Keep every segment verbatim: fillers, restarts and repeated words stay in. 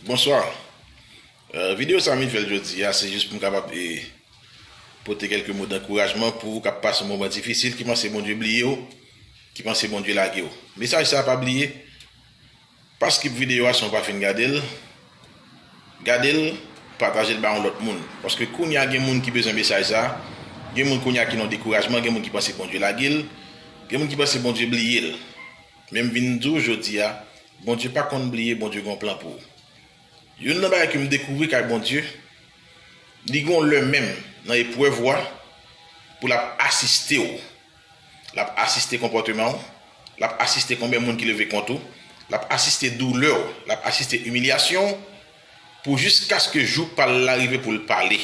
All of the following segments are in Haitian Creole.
Bonswa. Euh, videyo sa m vin fè l jodi a, se jis pou m kapab, eh, pote kèlke mo dankourajman pou ou k ap pase yon moman difisil, ki panse Bondye bliye w, ki panse Bondye lage w. Mesaj sa a pa bliye, pa skip videyo a san w pa fin gade l. Gade l, pataje l ba yon lòt moun. Paske kounye a gen moun ki bezwen mesaj sa a, gen moun kounye a ki nan dekourajman, gen moun ki panse Bondye lage l, gen moun ki panse Bondye bliye l. Men m vin di w jodi a, Bondye pa konn bliye, Bondye gen yon plan pou ou. Youn nan bagay ke m dekouvri kay Bondye, li gen yon lè menm nan eprèv ou a, pou l ap asiste w. L ap asiste konpòteman w, l ap asiste konbyen moun ki leve kont ou, l ap asiste doulè w, l ap asiste imilyasyon w, pou jiskaske jou pa l la rive pou l pale.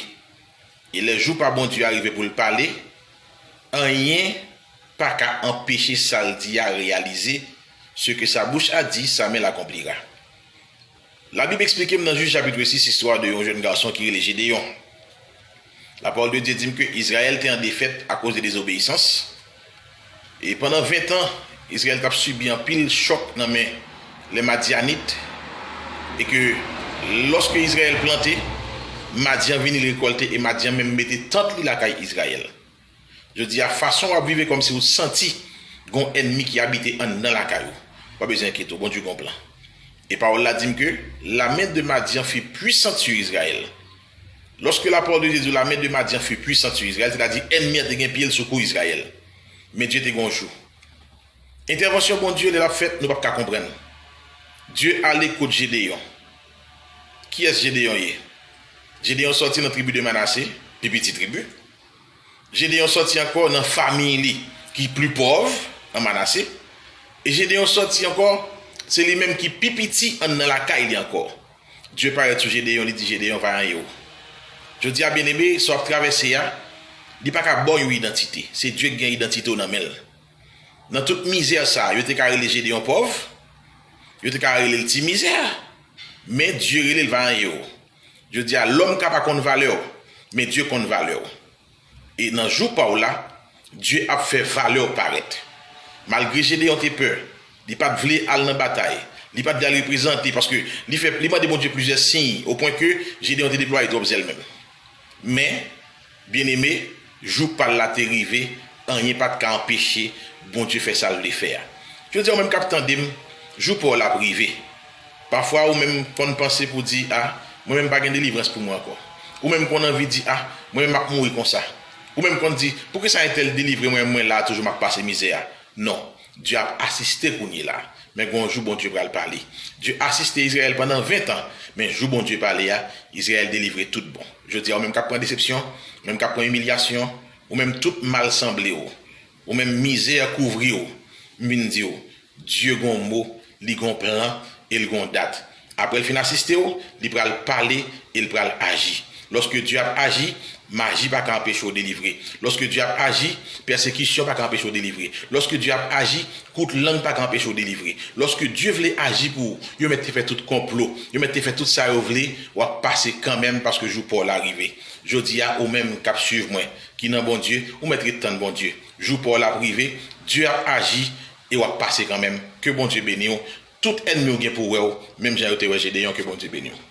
E lè jou pa Bondye a rive pou l pale, anyen pa ka anpeche sa l di a reyalize. Ce que sa bouche a dit, sa main l'accomplira. Labib eksplike m nan Jij chapit sis istwa de yon jèn gason ki rele Jedeyon. La parole de Dieu di m ke Izrayèl te an defèt akoz de dezobeyisans. E pandan ven tan, Izrayèl t ap sibi anpil chòk nan men lè Madyanit. E ke lòske Izrayèl plante, Madyan vini rekòlte e Madyan menm mete tant li lakay Izrayèl. Jodi a, fason w ap vive kòmsi ou santi gon ènmi ki abite anndan lakay ou, pa bezwen enkyete w, Bondye gon plan. E pawòl la di m ke la main de Madyan fut puissante sur Israël. Lorsque la parole de Dieu dit la main de Madyan fut puissante sur Israël, sètadi ènmi an te gen pye l sou kou Izrayèl. Men Dye te gon jou. Entèvansyon Bondye lè l ap fèt, nou p ap ka konprann. Dye ale kot Jedeyon. Kiyès Jedeyon ye? Jedeyon sòti nan tribi de Manase, pi piti tribi. Jedeyon sòti ankò nan fanmi li ki pli pòv an Manase. E Jedeyon sòti ankò, se li menm ki pi piti anndan lakay li ankò. Dye parèt sou Jedeyon, li di Jedeyon, "Vayan ye w." Jodi a, byeneme, sa w ap travèse a, li pa ka ba w yon idantite. Se Dye ki gen idantite w nan men l. Nan tout mizè sa a, yo te ka rele Jedeyon pòv, yo te ka rele l ti mizè, men Dye rele l vayan ye w. Jodi a, lòm ka pa konn valè w, men Dye konn valè w. E nan jou pa w la, Dye ap fè valè w parèt. Malgre Jedeyon te pè, li pa t vle al nan batay, li pa t vle al reprezante, paske li fè, li mande Bondye plizyè siy, o pwen ke Jedeyon te deplwaye twòp zèl menm. Men, byeneme, jou pa l la te rive, anyen pa t ka anpeche Bondye fè sa l vle fè a. Jodi a, ou menm k ap tande m, jou pa w la ap rive. Pafwa, ou menm konn panse pou di, "A, mwen menm pa gen delivrans pou mwen ankò." Ou menm konn anvi di, "A, mwen menm m ap mouri konsa." Ou menm konn di, "Poukisa entèl delivre, mwen menm mwen la a toujou m ap pase mizè a?" Non, Dye ap asiste kounye la. Men gon jou Bondye pral pale. Dye asiste Izrayèl pandan ven tan, men jou Bondye pale a, Izrayèl delivre tout bon. Jodi a, ou menm k ap pran desepsyon, ou menm k ap pran imilyasyon, ou menm tout mal sanble w, ou menm mizè kouvri w, m vin di w, Dye gon mo, li gon plan, e l gon dat. Apre l fin asiste w, li pral pale e l pral aji. Lòske Dye ap aji, maji pa ka anpeche w delivre. Lòske Dye ap aji, pèsekisyon pa ka anpeche w delivre. Lòske Dye ap aji, kout lang pa ka anpeche w delivre. Lòske Dye vle aji pou ou, yo mèt te fè tout konplo, yo mèt te fè tout sa yo vle, w ap pase kanmenm paske jou pa w la rive. Jodi a, ou menm k ap swiv mwen, ki nan Bondye, ou mèt ret tann Bondye. Jou pa w la ap rive, Dye ap aji e w ap pase kanmenm. Ke Bondye beni w. Tout ènmi w gen pou wè w, menm jan yo te wè Jedeyon, ke Bondye beni w.